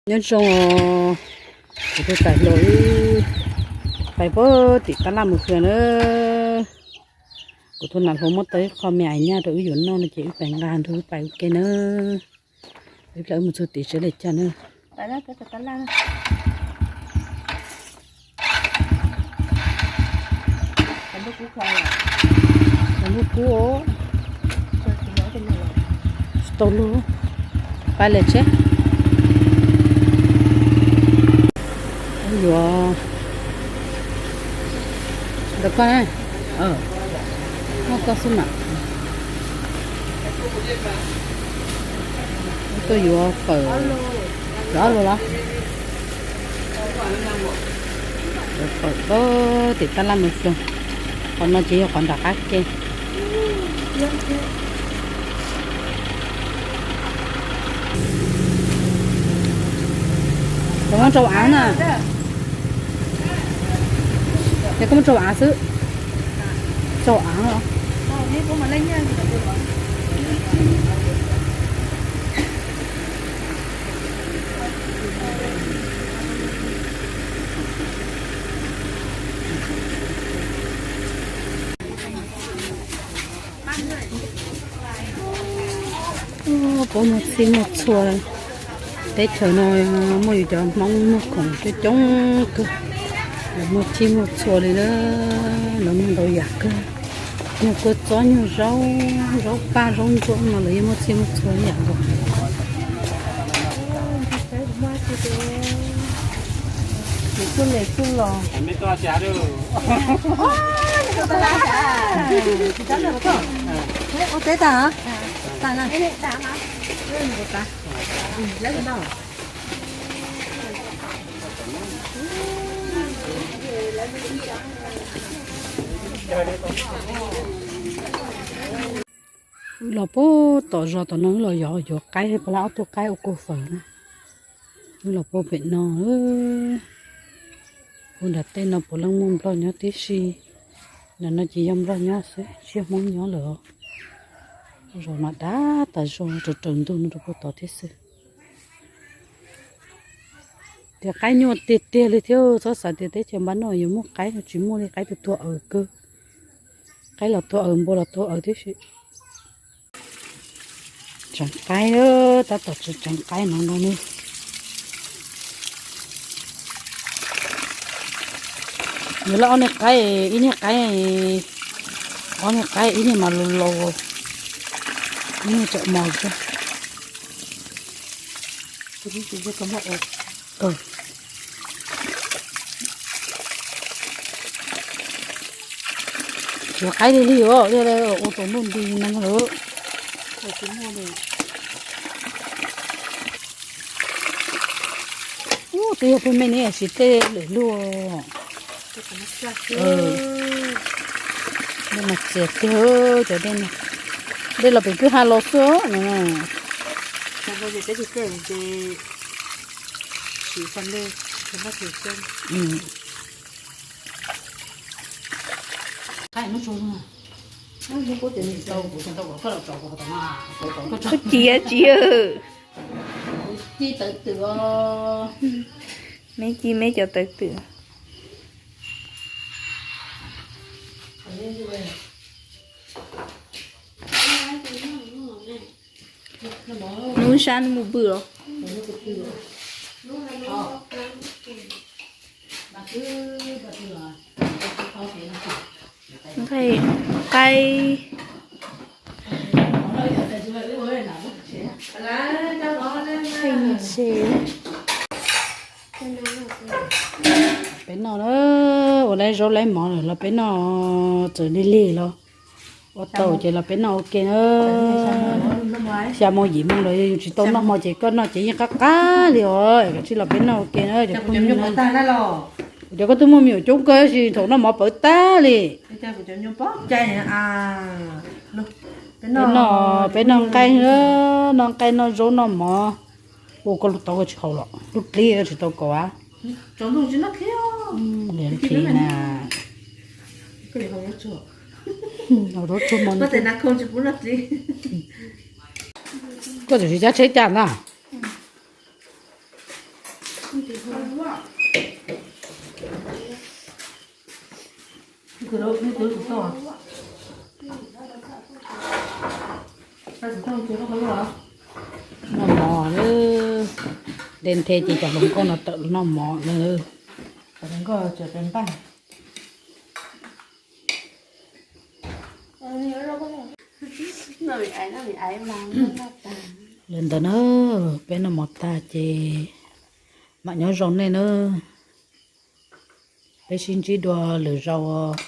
Nyob zoo, kuv tus tais hluas wb pais puag tim tab laj mus xwb na. Kuv tus nam hluas muab tau ib qho me ais nyaj rau wb yuav noj no ces wb pais nqa nrog wb pais ua ke na. Wb plam wb mus txog tid seb li cas na. Lub kub os. Tsis tau lub. Pais lawm tsev. Yuav ntawm koj na. Muaj koj xwb mas. Tuaj yuav fawm. Yuav ob lus los? Yuav fawm puag tim tab laj mus xwb. Qhov no ces yog qhov nram qab ke. Koj muab rau av na. Ces koj muab rau av xwb. Rau av los? Puab muaj txhij muaj txhua. Teb chaws no muaj yus cov Hmoob muag khoom coob coob kawg. Lawv muaj txhij muaj txhua li na. Lawv muag ntau yam kawg. Nyuag kua txob, nyuag zaub, zaub paj, zaub ntxuab no lawv yeej muaj txhij muaj txhua ib yam nkaus. Kuj le kuj los. Ua teb tag? Wb los puag tom zos tom no wb los yos yuav qaib, puas lab ob tug qaib ua kua fawm na. Wb los puag pem no, puag nram tej no puav leej muaj nplog nyob tib si. Nram no ces yog nplog nyob xwb, tsis yog Hmoob nyob lawm os. Zos mas dav tas zog, raws raws ntug no rau puag tod thiab xwb. Tias qaib nyuaj tiag tiag li thiab, txhob xav tias teb chaws npab no yuav muaj qaib, tsis muaj li, qaib tuag tuag aws kawg. Qaib los tuag aws, npua los tuag aws tib si. Tseev qaib, tab tom tseev qaib no no ne. Yuav lawm ob niag qaib, ib niag qaib, ob niag qaib, ib niag mas laus laus, ib niag tseem mos xwb. Tsis qaib li li os, ua tau ntuj nti no lawm. Twb yog peb me ne, tsis tej lwm luaj. Dej mas txias tiag cov dej no. Dej los pem kwj ha los xwb no. Koj cia tsis, me ci me cov tawv twm. Nub sab nws mus pw los? Nqaij, nqaij. Peb noj na, ua laib zaub laib mov los peb noj, txawm lig lig los ua tau ces los peb noj ua ke na. Xya moo yim moo los yus tsis tau noj hmo ces koj noj ces yeej qab qab li os. Kav tsij los peb noj ua ke na cov phooj ywg na. Cov koj twb muaj me nyuam coob kawg tab sis thaum noj mov pawv tag li. Peb noj, peb noj nqaij, noj nqaij noj zaub noj mov. Ua koj lub tau koj tsis haus los lub dlib koj tsis tau kaus a? Li na. Haus zaub tsuag mov. Koj txawm tsis cab tsheb cas na. Noj mov lawm, de nthe ces cov hluas nkauj no tawm los noj mov lawm. Li ntawd na, peb noj mov tag ces mam nyob zoo nej na. Peb sib ntsib dua lwm zaus.